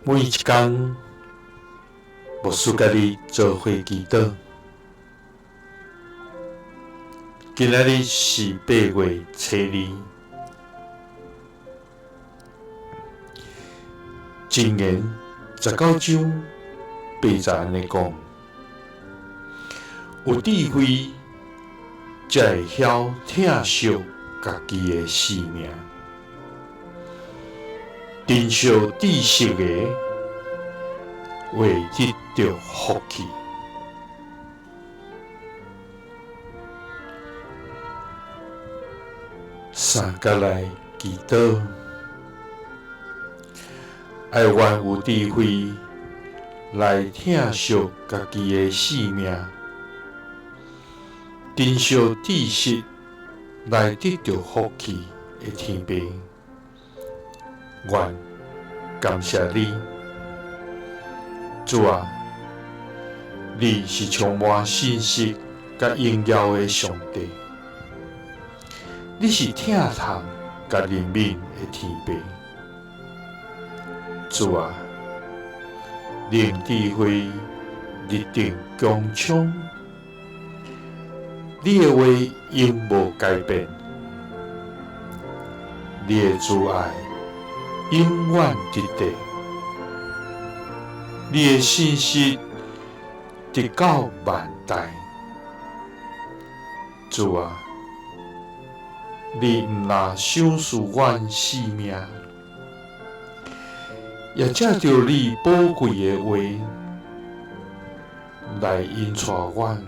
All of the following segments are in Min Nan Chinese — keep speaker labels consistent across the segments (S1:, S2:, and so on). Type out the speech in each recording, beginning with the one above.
S1: 每一工，牧师佮你做伙祈祷。今仔日是8月初2，箴言19章8节按呢讲：有智慧才会晓疼惜家己的性命，珍惜知识的会得著福气。三佮来祈祷，爱愿有智慧来疼惜家己的性命，珍惜知识来得著福气的天父，愿感谢你，主啊，你是充满信实佮荣耀的上帝，你是疼痛佮怜悯的天父，主啊，灵智慧日定强充，你的话永无改变，你的慈爱永远直底，你的信实直到万代。主啊，你毋若赏赐阮性命，也藉著你宝贵的话来引带阮，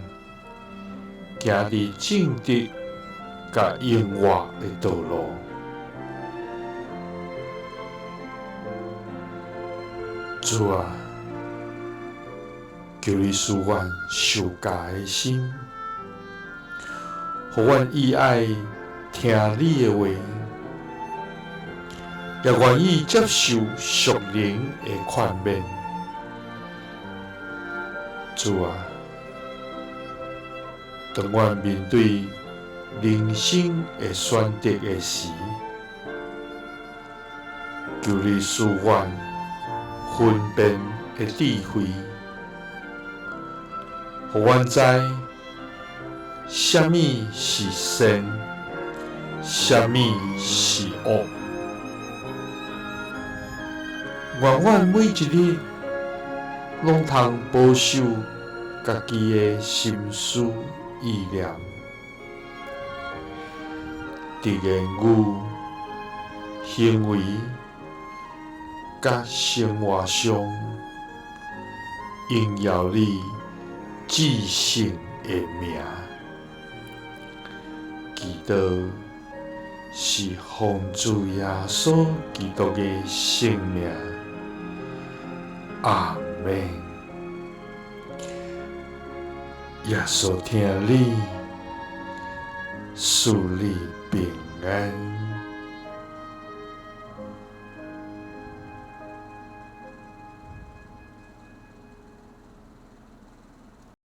S1: 行伫正直佮永活的道路。主啊，求你赐阮受教的心，予阮意爱听你的话，也愿意接受属灵的劝勉。主啊，当阮面对人生的选择的时，求你赐阮分辨的智慧，予阮知啥物是善，啥物是恶。愿阮每一日拢通保守家己的心思意念，伫言语、行为佮生活上，荣耀你至圣的名。祈祷是奉主耶稣基督的圣名。阿们。耶稣疼你，赐你平安。